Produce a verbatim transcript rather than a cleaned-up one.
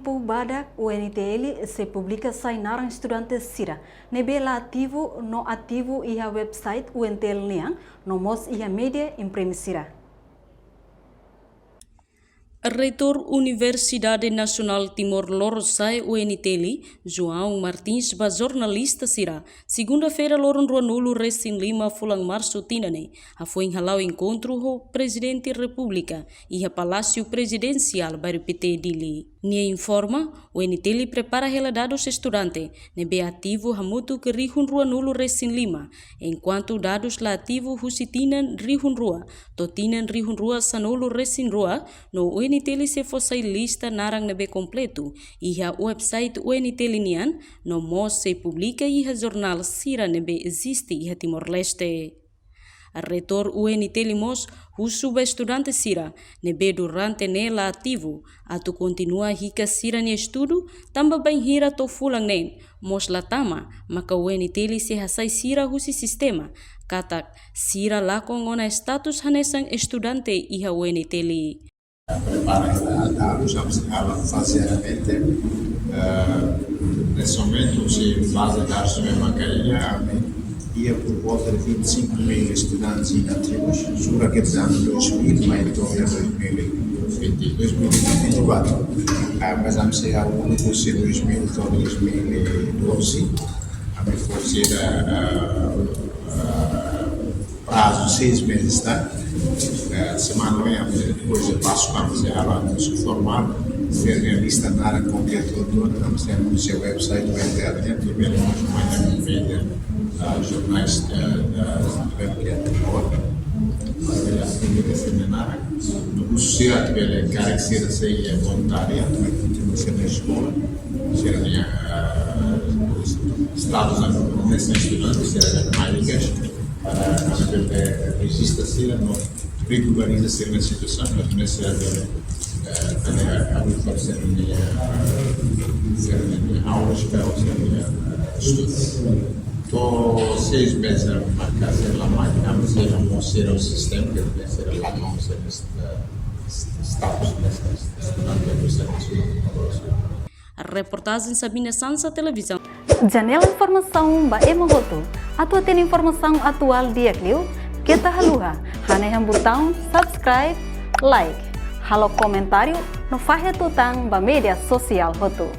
Tempu badak U N T L sei publika sai naran estudante sira ne'ebé la ativu no ativu iha website U N T L nian, no mós iha média imprime sira. Reitór Universidade Nasionál Timor Lorosa'e, U N T L, João Martins, ba jornalista sira, segunda-feira, loron ruanulu resin lima fulan Marsu tinan ne'e, hafoin hala'o enkontru ho Prezidente Repúblika iha Palásiu Prezidensiál, Bairru Pité, Dili. Nia informa, U N T L prepara hela dadus estudante ne'ebé ativu hamutuk rihun ruanulu resin lima, enkuantu dadus la ativu husi tinan rihun rua to'o tinan rihun rua sanulu resin rua, no U N T L sei fó sai lista naran ne'ebé kompletu iha website U N T L nian, no mós sei publika iha jornál sira ne'ebé eziste iha Timor-Leste. Reitór U N T L mós husu ba estudante sira ne'ebé durante ne'e la ativu atu kontinua hikas sira-nia estudu, tanba bainhira to'o fulan neen mós la tama, maka U N T L sei hasai sira husi sistema katak sira lakon ona status hanesan estudante iha U N T L. Prepara esta, esta, usamos ela faseadamente. Eh, neste momento, se baze dadus ne'ebé mak iha, iha por volta de vinte e cinco mil estudantes inativos, jura que está em dois mil, mas então é dois mil e vinte, dois mil e vinte e quatro. Ah, mas vamos ser o único, se dois mil, então dois mil e doze, a minha força era, ah, ah, prazo seis meses, tá? Eh, semana vem, depois de Páscoa, vamos ser alunos formados, ser realista na área concreta, vamos ser no seu website, vai ter atento, e pelo menos mais da média, ah, jornais, eh, da Bíblia Timor, mas ele assim, ele se menara, no curso se atividade, cara que seja, seja voluntária, vai continuar sendo na escola, seja, ah, estados, nessa estudante, seja mais ligas, para, para, eh, registra sira no regulariza sira-nia situasaun, mas nesse, eh, também a, a, a, sira-nia, sira-nia aulas, para sira-nia, eh, estudos. To'o seis meses, eh, para que seja lá mais, vamos ser, vamos ser o sistema, que vai ser lá, vamos ser, eh, status, né, estudante, vai ser, Reportajen Sabina Sansa, Televizaun. Janela informasaun ba ema hotu. Atu hatene informasaun atuál di'ak liu, keta haluha hanehan butaun subscribe, like, halo komentáriu no fahe tutan ba média sosiál hotu.